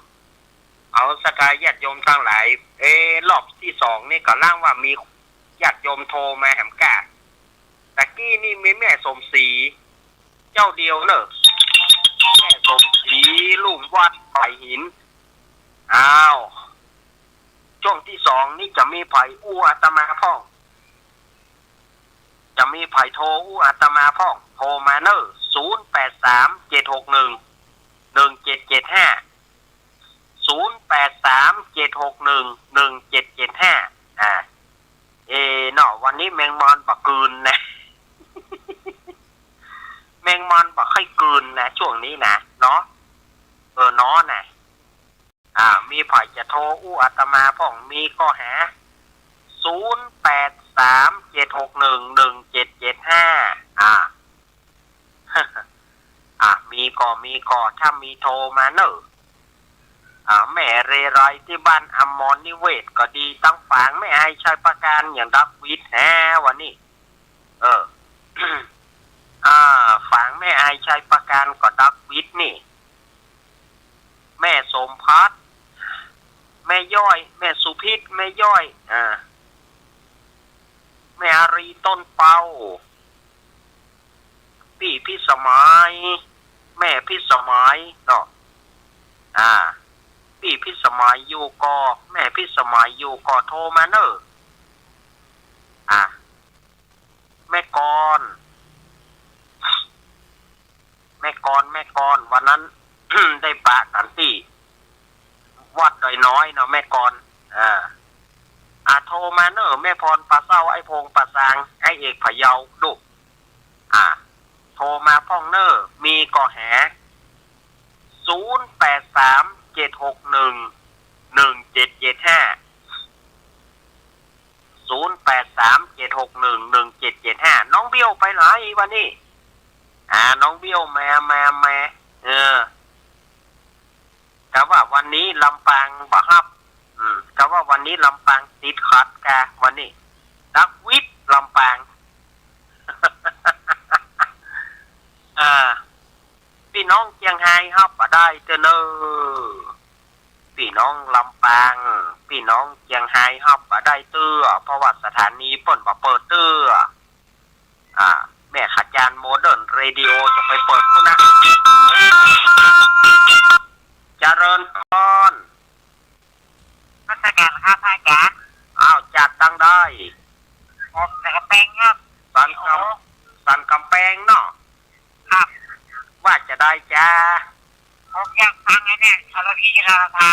เอาศรัทธาญาติโยมตังหลาย เอ๊ะ รอบตี้สองนี่ก็ลางว่ามีญาติโยมโทรมาแหมก้า ตะกี้นี่มีแม่สมศรีเจ้าเดียวเนอะ แม่สมศรีลุ่มวัดไผ่หิน อ้าว ช่วงตี้สองนี่จะมีใผอู้อาตมาพ่อง จะมีใผโทรอู้อาตมาพ่อง โทรมาเนอะ ศูนย์แปดสาม เจ็ดหกหนึ่ง หนึ่งเจ็ดเจ็ดห้า ศูนย์แปดสาม เจ็ดหกหนึ่ง หนึ่งเจ็ดเจ็ดห้า อ่า เอเนาะ วันนี้แมงมอนบ่กลืนนะ แมงมอนบ่ค่อยกลืนนะ ช่วงนี้นะ เนาะ เออ เนาะนะ อ่า มีใผจะโทรอู้อาตมาพ่อง มีก็หา ศูนย์แปดสามเจ็ดหกหนึ่งหนึ่งเจ็ดเจ็ดห้า อ่า อ่ะ มีก่อ มีก่อ ถ้ามีโทรมาเน่อ อ่า แม่เรไรตี้บ้านอมรนิเวศก็ดี ตังฝางแม่อายชัยประการอย่างดักวิทย์แฮะ วันนี้ เออ อ่า ฝางแม่อายชัยประการก็ดักวิทย์นี่ แม่สมพัด แม่ย้อย แม่สุพิษ แม่ย้อย อ่า แม่อารีต้นเปา ปี้พิสมัย แม่พิสมัยเนาะ อ่า ปี้พิสมัยอยู่ก่อ แม่พิสมัยอยู่ก่อ โทรมาเน่อ อ่า แม่กร แม่กร แม่กร วันนั้น ได้ปะกั๋นตี้วัดดอยน้อยเนาะ แม่กร อ่า อ่า โทรมาเน่อ แม่พร ปาเศร้า ไอ้พงษ์ ปาซาง ไอ้เอก พะเยา ลูก อ่า โทรมาพ่องเน่อ มีก่อแห ศูนย์แปดสามเจ็ดหกหนึ่งหนึ่งเจ็ดเจ็ดห้า ศูนย์แปดสามเจ็ดหกหนึ่งหนึ่งเจ็ดเจ็ดห้า น้องเบี้ยวไปไหนวันนี้ อ่า น้องเบี้ยวแม่ แม่ แม่ เออ กะว่าวันนี้ลำปางบ่ฮับ อืม กะว่าวันนี้ลำปางติดขัดกะวันนี้ ดักวิทย์ลำปาง อ่า ปี้น้องเจียงไฮ้ฮับบ่ได้เตื้อเน่อ ปี้น้องลำปาง ปี้น้องเจียงไฮ้ฮับบ่ได้เตื้อ เพราะว่าสถานีเปิ้นบ่เปิดเตื้อ อ่า แม่ขจารย์โมเดิร์นเรดิโอจะไปเปิดพุ้นนะ เจริญพร นมัสการครับพระอาจารย์ อ้าว จากตังใด ผมสันกำแพงครับ สันกำ โอ้ สันกำแพงเนาะ ครับ ว่าจะใดจ๊ะ ผมอยากฟังไอ้เนี่ย ทรพีทรพา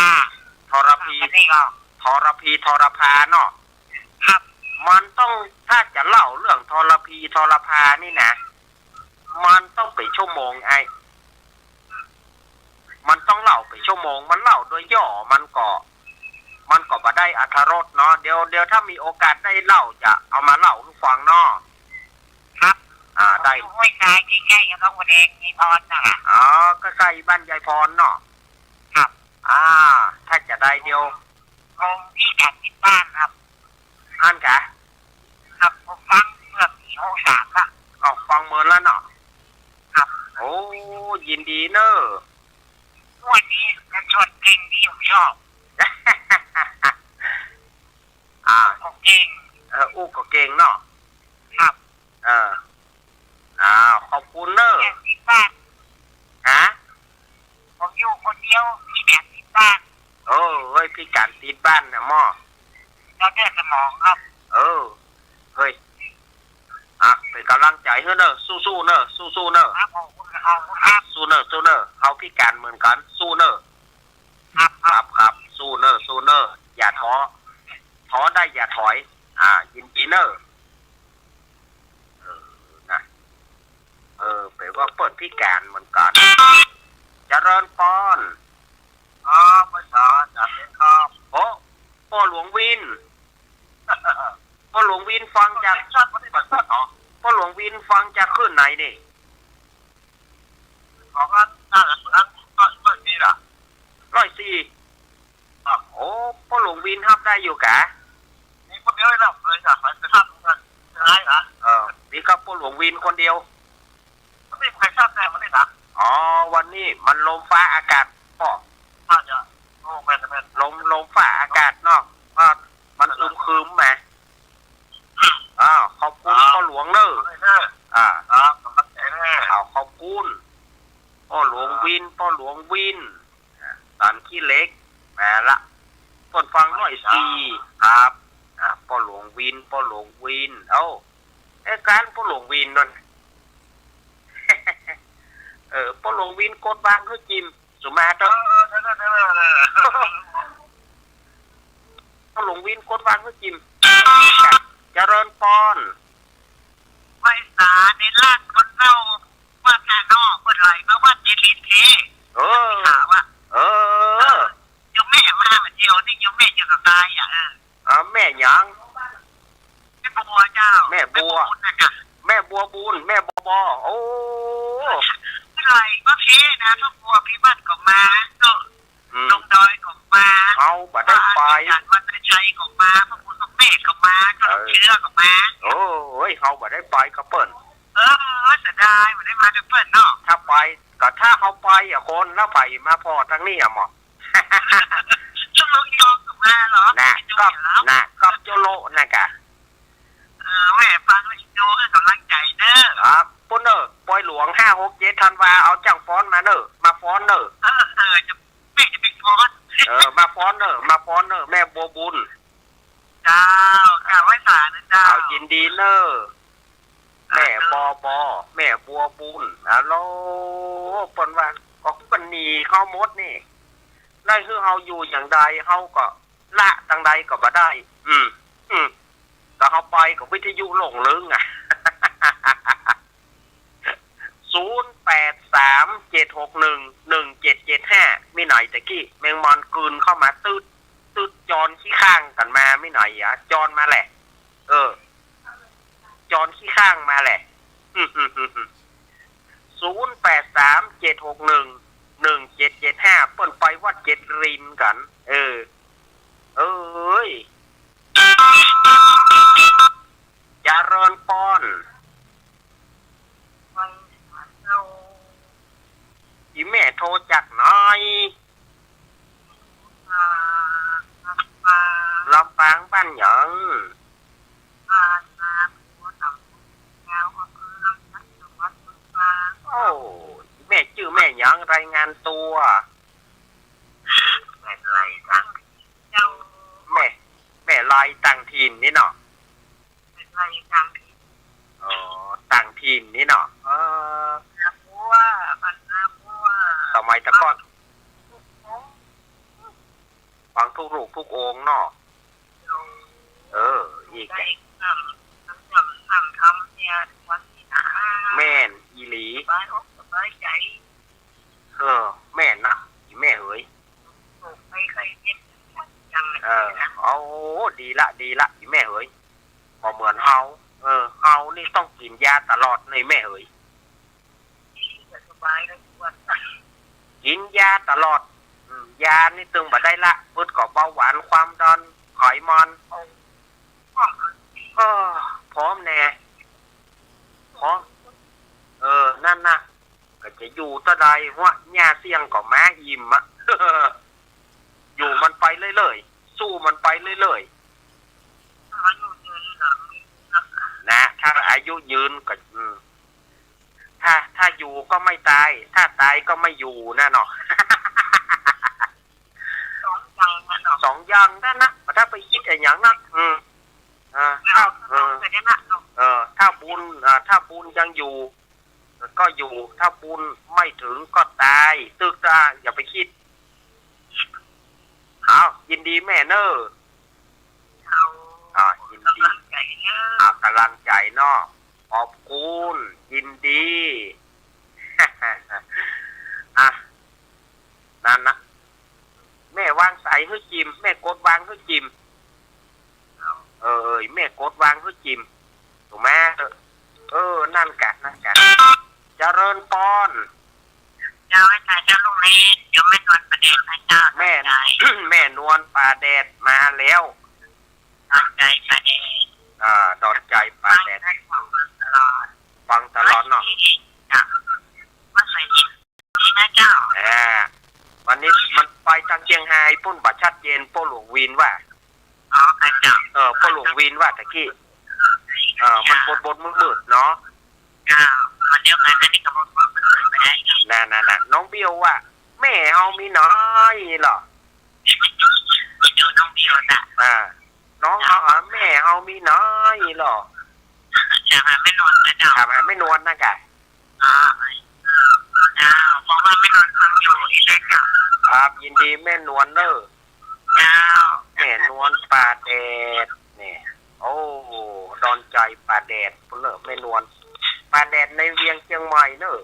ทรพี อันนี้ก็ ทรพีทรพาเนาะ ครับ มันต้อง ถ้าจะเล่าเรื่องทรพีทรพานี่นะ มันต้องเป๋นชั่วโมงไอ้ มันต้องเล่าเป๋นชั่วโมง มันเล่าโดยย่อ มันก็ มันก็บ่ได้อรรถรสเนาะ เดี๋ยว เดี๋ยวถ้ามีโอกาสได้เล่าจะเอามาเล่าหื้อฟังเนาะ ครับ อ่า ได้ อยู่ห้วยทรายใกล้ๆกับหนองบัวแดง ยายพรน่ะ อ๋อ ใกล้ๆบ้านยายพรเนาะ ครับ อ่า ถ้าจะได้เดี๋ยว ผมพิกัดติดบ้านครับ อั้นกะ ครับ ผมฟังเมื่อปีหกสามละ อ๋อ ฟังเมินแล้วเนาะ ครับ โอ้ ยินดีเน่อ งวดนี้จะชวนเก่งที่ผมชอบ อ่า ผมเก่ง เออ อู้ก็เก่งเนาะ ครับ เออ อ้าว ขอบคุณเน่อ พิกัดติดบ้าน ฮะ ผมอยู่คนเดียว พิกัดติดบ้าน เออ เฮ้ย พิกัดติดบ้านนะหม้อ หลอดเลือดสมองครับ เออ เฮ้ย อ่ะ เป๋นก๋ำลังใจ๋หื้อเน่อ สู้ๆ เน่อ สู้ๆ เน่อ ครับ ขอบคุณครับ สู้เน่อ สู้เน่อ เฮาพิกัดเหมือนกั๋น สู้เน่อ ครับ ครับ ครับ สู้เน่อ สู้เน่อ อย่าท้อ ท้อได้อย่าถอย อ่า ยินดีเน่อ เออ นะ เออ แป๋ว่าเปิ้นพิกัดเหมือนกั๋น เจริญพร อ๋อ ภาษาจากเองครับ โอ้ ป้อหลวงวิน ป้อหลวงวินฟังจาก ชาติประเทศชาติเหรอ ป้อหลวงวินฟังจากคลื่นไหนนี่ ของอัน อัน อัน ร้อยสี่ล่ะ ร้อยสี่ ครับ โอ้ ป้อหลวงวินฮับได้อยู่กะ มีคนเดียวเลยนะ เลยนะ ใครจะฮับกัน จะได้นะ เออ มีก็ป้อหลวงวินคนเดียว ไม่มีใครฮับได้วันนี้นะ อ๋อ วันนี้มันลมฟ้าอากาศป้อ น่าจะ โอ้ แม่น แม่น ลม ลมฟ้าอากาศเนาะ ก็มันอึมครึมมา อ้าว ขอบคุณ ครับ ป้อหลวงเน่อ ขอบคุณเน่อ อ่า ครับ ขอบคุณเน่อ อ้าว ขอบคุณ ป้อหลวงวิน ครับ ป้อหลวงวิน อ่า สันขี้เหล็ก มาละ เปิ้นฟังร้อยสี่ ครับ อ่า ป้อหลวงวิน ป้อหลวงวิน เอ้า ไอ้การป้อหลวงวินนั่น เออ ป้อหลวงวินกดวางหื้อจิม สุมาเต๊อะ เออ เออ เออ เออ เออ ป้อหลวงวินกดวางหื้อจิม เจริญพร ไพศาลในร้านคนเฒ่า วัดท่านอก เปิ้นไหลมาวัดเจดีย์เท เออ ถามว่า เออ เออ โยมแม่มาเมื่อเดียวนี่ โยมแม่อยู่กับตายอ่ะ เออ อ่า แม่หยัง บัว แม่บัวบุญ แม่บัวบอ โอ้ ไหลมาเพนะ พระบัวพิบัติก็มา เออ อืม ลงดอยก็มา เฮาบ่ได้ไป พระอาจารย์วัดชัยก็มา พระครูสมเด็จก็มา เจ้าหลวงเชื้อก็มา โอ้ย เฮาบ่ได้ไปกับเปิ้น เออ เสียดาย บ่ได้มากับเปิ้นเนาะ ถ้าไป ก็ถ้าเฮาไปอะ คนละไปมาพ้อตางนี้อะหมอ เจ้าหลวงยองก็มาเหรอ น่ะ ก็ น่ะ ก็โจโลน่ะกะ เออ แม่ฟังแล้วอินดู ให้กำลังใจ๋เน้อ ครับ ปุ้นเน้อ ปอยหลวง ห้า หก เจ็ด ธันวา เอาจ้างฟ้อนมาเน้อ มาฟ้อนเน้อ เออ เออ จะ แม่จะไปฟ้อน เออ มาฟ้อนเน้อ มาฟ้อนเน้อ แม่บัวบุญ เจ้า เจ้า ไหว้สานะเจ้า เอา ยินดีเน้อ แม่บอบอ แม่บัวบุญ อะโล เปิ้นว่า ก็เปิ้นหนีเฮาหมดนี่ แล้วหื้อเฮาอยู่อย่างใด เฮาก็ละตางใดก็บ่ได้ อืม อืม ก็เฮาไปก็วิทยุหลงลึงอะ ศูนย์ แปด สาม เจ็ด หก หนึ่ง หนึ่ง เจ็ด เจ็ด ห้า มีไหนตะกี้ แมงมอนกลืนเข้ามาตึ๊ด ตึ๊ดจอนขี้ข้างกั๋นมา มีไหนอะ จอนมาแหละ เออ จอนขี้ข้างมาแหละ ศูนย์ แปด สาม เจ็ด หก หนึ่ง หนึ่ง เจ็ด เจ็ด ห้า เปิ้นไปวัดเจ็ดรินกั๋น เออ เอ้ย เจริญปอน อีแม่โทรจากไหน ลำปาง บ้านหยัง โอ้ แม่จื้อแม่หยัง รายงานตั๋ว แม่ไลต่างถิ่นนี่เนาะ อ๋อ ต่างถิ่นนี่เนาะ เออ สมัยตะก่อน ฟังทุกรูปทุกองค์เนาะ เออ อีกอะ แม่นอีหลี เออ แม่นนะ อีแม่เหย เออ เอา ดีละ ดีละ อีแม่เหย บ่เหมือนเฮา เออ เฮานี่ต้องกิ๋นยาตลอดเลยแม่เหย กิ๋นยาตลอด อืม ยานี่ตึงบ่ได้ละ ปึดก็เบาหวาน ความดัน ไขมัน เออ พร้อมแน่ พร้อม เออ นั่นนะ ก็จะอยู่เต้าใดวะ หญ้าเสี้ยงก็มาอิ่มอะ อยู่มันไปเรื่อยๆ สู้มันไปเรื่อยๆ นะ ถ้าอายุยืนก็ อืม ถ้า ถ้าอยู่ก็ไม่ตาย ถ้าตายก็ไม่อยู่นะเนาะ สองอย่างนะเนาะ สองอย่างนั้นนะ ถ้าไปคิดอะหยังนะ อืม อ่า ถ้า เออ เออ ถ้าบุญ อ่า ถ้าบุญยังอยู่ ก็อยู่ ถ้าบุญไม่ถึงก็ตาย ตึกนะ อย่าไปคิด เอา ยินดีแม่เน้อ เอา อ่า ยินดี กำลังใจ๋เน้อ อ่า กำลังใจ๋เนาะ ขอบคุณ ยินดี อ่ะ นั่นนะ แม่วางสายหื้อจิม แม่กดวางหื้อจิม เออ แม่กดวางหื้อจิม ถูกไหม เออ เออ นั่นกะ นั่นกะ เจริญปอน เจ้า อาจ๋ารย์ เจ้าลูกแม่ เดี๋ยวแม่นวลป่าแดดนะเจ้า แม่ แม่นวลป่าแดดมาแล้ว ดอนใจ๋ป่าแดด อ่า ดอนใจ๋ป่าแดด ฟังตลอด ฟังตลอดเนาะ จ้ะ มาใส่ยินดีนะเจ้า เออ วันนี้มันไปตางเจียงฮายปุ้น บ่ชัดเจน ป้อหลวงวินว่า อ๋อ ค่ะเจ้า เออ ป้อหลวงวินว่าตะกี้ เออ มันบดๆ มืดๆ เนาะ เจ้า มันเดียวกั๋น อันนี้ก็บดๆ มืดๆ ไปได้ น่ะ น่ะ น่ะ น้องเบียวว่า แม่เฮามีน้อยเหรอ เดี๋ยวน้องเบียวน่ะ อ่า น้องเฮา อ่า แม่เฮามีน้อยเหรอ ถามหาแม่นวลนะเจ้า ถามหาแม่นวลนะกะ อ๋อ เจ้า เพราะว่าแม่นวลฟังอยู่นี่แหละเจ้า ครับ ยินดีแม่นวลเน้อ เจ้า แม่นวลป่าแดดเนี่ย โอ้ ดอนใจ๋ป่าแดด ปุ้นเน้อ แม่นวลป่าแดดในเวียงเจียงใหม่เน้อ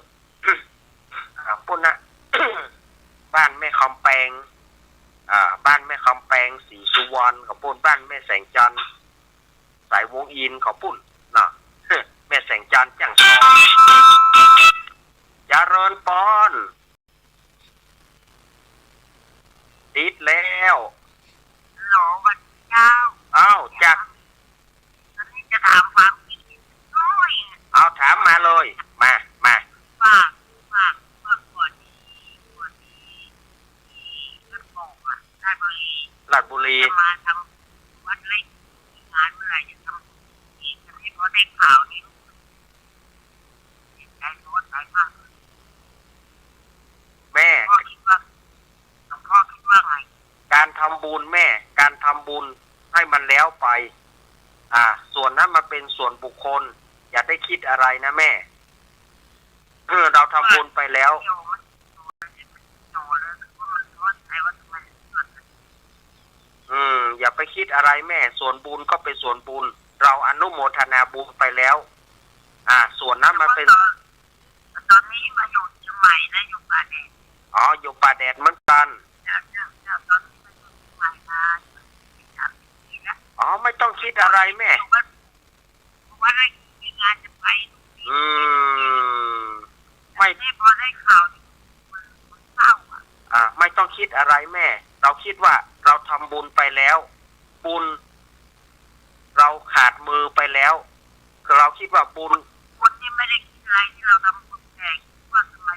อ่า ปุ้นนะ บ้านแม่คำแปง อ่า บ้านแม่คำแปง ศรีสุวรรณ ก็ปุ้น บ้านแม่แสงจันทร์ สายวงศ์อินทร์ ก็ปุ้นเนาะ สงจันทร์แจ้งทอง เจริญปอน ติดแล้ว ฮัลโหล สวัสดีเจ้า อ้าว จ้ะ ตอนนี้จะถามความคิดเห็นหน่อย เอา ถามมาเลย มา มา ว่า ว่า ว่าก่อนนี้ ก่อนนี้ ที่วัดโป่งอะ ราชบุรี ราชบุรี จะมาทำวัดไร่ขิง งานเมื่อไหร่จะทำบุญ ที่ตอนนี้พอได้ข่าวนี่ เสียใจ ท้อใจมากเลย แม่ พ่อคิดว่า หลวงพ่อคิดว่าไง การทำบุญแม่ การทำบุญให้มันแล้วไป อ่า ส่วนนั้นมันเป็นส่วนบุคคล อย่าได้คิดอะไรนะแม่ เออ เราทำบุญไปแล้ว เดี๋ยวมัน อืม อย่าไปคิดอะไรแม่ ส่วนบุญก็เป็นส่วนบุญ เราอนุโมทนาบุญไปแล้ว อ่า ส่วนนั้นมันเป็น ตอน ตอนนี้มาอยู่เชียงใหม่นะ อยู่ป่าแดด อ๋อ อยู่ป่าแดดเหมือนกัน เจ้า เจ้า เจ้า ตอนนี้มาอยู่เชียงใหม่มา สามสิบปีแล้ว อ๋อ ไม่ต้องคิดอะไรแม่ อยู่บ้าน วันไหนมีงานจะไป อืม ไม่ แม่พอได้ข่าว มันเศร้าอะ อ่า ไม่ต้องคิดอะไรแม่ เราคิดว่าเราทำบุญไปแล้ว บุญ เราขาดมือไปแล้ว เราคิดว่าบุญ บุญนี่ไม่ได้คิดอะไร ที่เราทำบุญแผ่ คิดว่าทำไม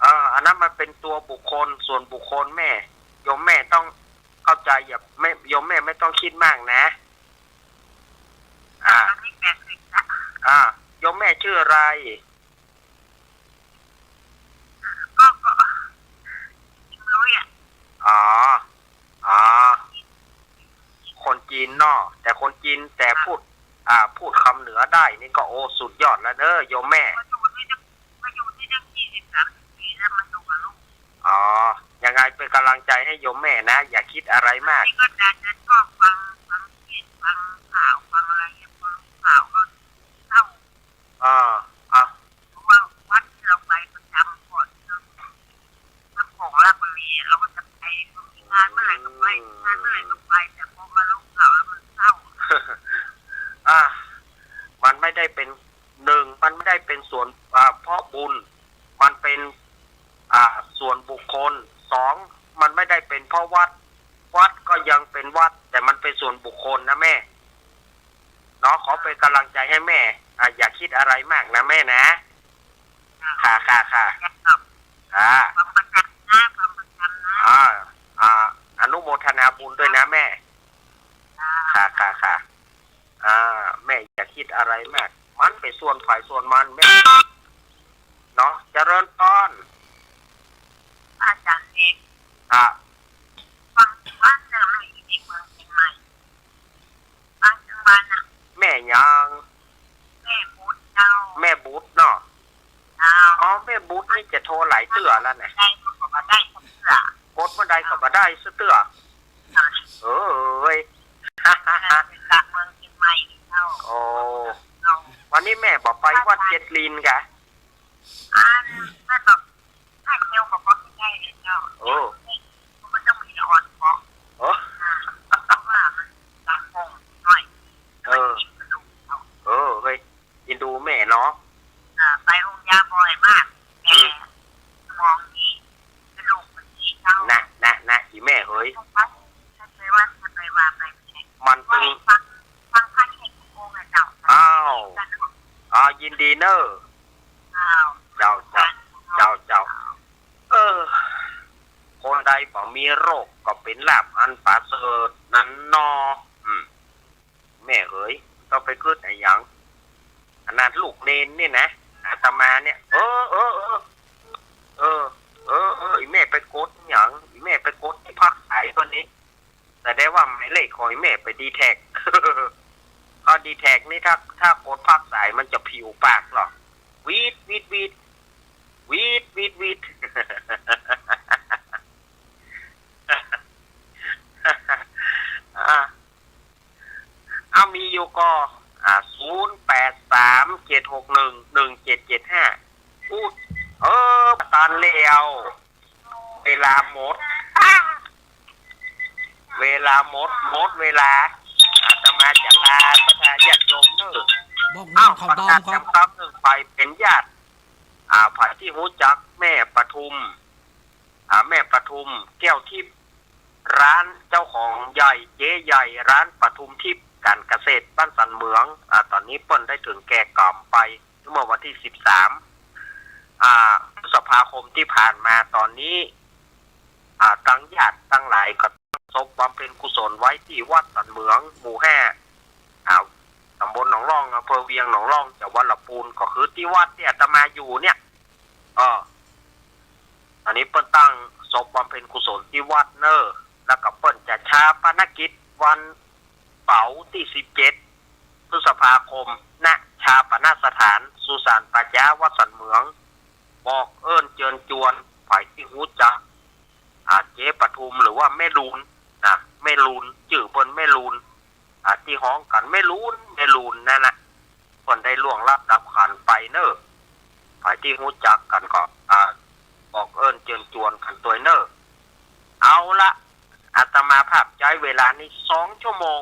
เออ อันนั้นมันเป็นตัวบุคคล ส่วนบุคคลแม่ โยมแม่ต้องเข้าใจ อย่า แม่ โยมแม่ไม่ต้องคิดมากนะ อ่า ตอนนี้แปดสิบละ อ่า โยมแม่ชื่ออะไร ก็ ก็ อิงลุยอะ อ๋อ อ๋อ คนจีนเนาะ แต่คนจีน แต่พูด อ่า พูดคำเหนือได้นี่ก็ โอ้ สุดยอดแล้วเด้อโยมแม่ มาอยู่นี่ตั้ง มาอยู่นี่ตั้งยี่สิบสามสิบปีแล้ว มาอยู่กับลูก อ๋อ ยังไงเป็นกำลังใจให้โยมแม่นะ อย่าคิดอะไรมาก นี่ก็จะ จะชอบฟัง ฟังเทศน์ ฟังข่าว ฟังอะไรเนี่ย พอรู้ข่าวก็เศร้า อ่า อ่ะ เพราะว่าวัดที่เราไปประจำก่อน เจ้าของราชบุรี เราก็จะไป มีงานเมื่อไหร่ก็ไป มีงานเมื่อไหร่ก็ไป แต่พอมารู้ข่าวแล้วมันเศร้า อ่ะ มันไม่ได้เป็น หนึ่ง มันไม่ได้เป็นส่วน อ่า เพราะบุญ มันเป็น อ่า ส่วนบุคคล สอง มันไม่ได้เป็นเพราะวัด วัดก็ยังเป็นวัด แต่มันเป็นส่วนบุคคลนะแม่ เนาะ ขอเป็นกำลังใจให้แม่ อ่า อย่าคิดอะไรมากนะแม่นะ ค่ะ ค่ะ ค่ะ อ่า ความประจำนะ ความประจำนะ อ่า อ่า อนุโมทนาบุญด้วยนะแม่ ค่ะ ค่ะ ค่ะ อ่า แม่อย่าคิดอะไรมาก มันไปส่วนใผส่วนมันแม่ เนาะ เจริญปอน อาจารย์เอก อ่ะ ฟังว่าจะไม่อยู่ในเมืองเชียงใหม่ ฟังทางบ้านน่ะ แม่หยัง แม่บุตรเจ้า แม่บุตรเนาะ เจ้า อ๋อ แม่บุตรนี่จะโทรหลายเตื้อแล้วนะ ได้ก็บ่ได้สักเตื้อ กดเมื่อใดก็บ่ได้สักเตื้อ เอ้ย จากเมืองเชียงใหม่นี่เจ้า โอ้ วันนี้แม่บ่ไปวัดเจ็ดลิ้นกะ อันนั้นแบบ ถ้าเที่ยวก็บ่ได้เลยเจ้า โอ้ มันต้องมีออนเกาะ โอ้ อ่า เพราะว่ามันลำบากหน่อย เออ มันกินกระดูกเอา เออ เฮ้ย เอ็นดูแม่เนาะ อ่า ไปโฮงยาบ่อยมาก อืม แต่สมองดี กระดูกมันดีเจ้า นะ นะ นะ อีแม่เฮ้ย ไปวัด ไปว่า ไป มันตึง ฟัง ฟังพระเทศน์ขององค์น่ะเจ้า อ้าว อ่า ยินดีเนอะ อ้าว เจ้า เจ้า เจ้า เจ้า เออ คนใดบ่มีโรคก็เป็นลาภอันประเสริฐนั้นนอ อืม แม่เหย ต้องไปกึ๊ดอะหยัง ขนาดลูกเณรนี่นะ อาตมาเนี่ย เออ เออ เออ เออ เออ อีแม่ไปกดหยัง อีแม่ไปกดที่พักสายตัวนี้ แสดงว่าหมายเลขของอีแม่ไปดีแท็ก เอาดีแท็กนี่ ถ้า ถ้ากดพักสายมันจะผิวปากหรอก วีด วีด วีด วีด วีด วีด อ่ะ เอามีอยู่ก่อ อ่า ศูนย์แปดสามเจ็ดหกหนึ่งหนึ่งเจ็ดเจ็ดห้า อู้ เออ ตันแล้ว เวลาหมด เวลาหมด หมดเวลา อาตมาจะลาศรัทธาญาติโยมเนอะ บอกเมืองเขาดอมครับ อ้าว ประกาศย้ำกำนึ่ง ใผเป๋นญาติ อ่า ใผตี้ฮู้จักแม่ปทุม อ่า แม่ปทุม แก้วทิพย์ ร้านเจ้าของใหญ่ เจ๊ใหญ่ ร้านปทุมทิพย์ ก๋านเกษตร บ้านสันเหมือง อ่า ต๋อนนี้เปิ้นได้เถิงแก่กรรมไป เมื่อวันตี้สิบสาม อ่า พฤษภาคมตี้ผ่านมา ต๋อนนี้ อ่า ตังญาติตังหลายก็ตั้งศพบำเพ็ญกุศลไว้ตี้วัดสันเหมือง หมู่ห้า อ่า ต๋ำบลหนองล่อง อำเภอเวียงหนองล่อง จังหวัดลำปูน ก็คือตี้วัดตี้อาตมาอยู่เนี่ย เออ อันนี้เปิ้นตั้งศพบำเพ็ญกุศลตี้วัดเน่อ แล้วก็เปิ้นจะฌาปนกิจวันเสาร์ตี้สิบเจ็ด พฤษภาคม ณ ฌาปนสถานสุสานป่าจ๊าวัดสันเหมือง บอกเอิ้นเจิญจวน ใผตี้ฮู้จัก อ่า เจ๊ปทุม หรือว่าแม่ลูน นะ แม่ลูน จื้อเปิ้นแม่ลูน อ่า ตี้ฮ้องกั๋นแม่ลูน แม่ลูนนั่นนะ เปิ้นได้ล่วงลับดับขันไปเน่อ ใผตี้ฮู้จักกั๋นก็ อ่า บอกเอิ้นเจิญจวนกั๋นตวยเน่อ เอาละ อาตมาภาพใจ๊เวลานี้สองชั่วโมง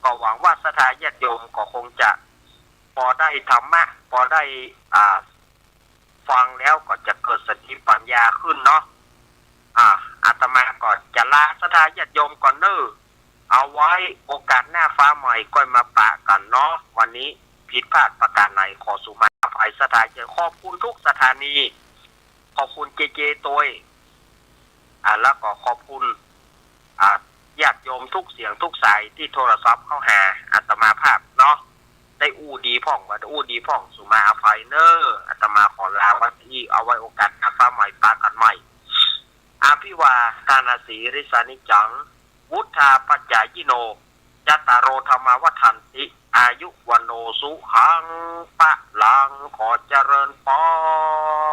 ก็หวังว่าศรัทธาญาติโยมก็คงจะปอได้ธรรมะ ปอได้ อ่า ฟังแล้วก็จะเกิดสติปัญญาขึ้นเนาะ อ่า อาตมาก็จะลาศรัทธาญาติโยมก่อนเน่อ เอาไว้โอกาสหน้าฟ้าใหม่ก้อยมาปะกั๋นเนาะ วันนี้ผิดพลาดประก๋านไหนขอสุมาอภัยศรัทธาญาติ ขอบคุณทุกสถานี ขอบคุณเจเจตวย อ่า แล้วก็ขอบคุณ อ่า ญาติโยมทุกเสียงทุกสายตี้โทรศัพท์เข้าหาอาตมาภาพเนาะ ได้อู้ดีพ่อง บ่ได้อู้ดีพ่อง สุมาอภัยเน่อ อาตมาขอลาไว้อี้ เอาไว้โอกาสหน้าฟ้าใหม่ปะกั๋นใหม่ อภิวาทานาสีลิสานิจจัง วุฑฒาปัจจายิโน จัตตาโรธัมมาวัฑฒันติ อายุวัณโณสุขัง พะลัง ขอเจริญปอน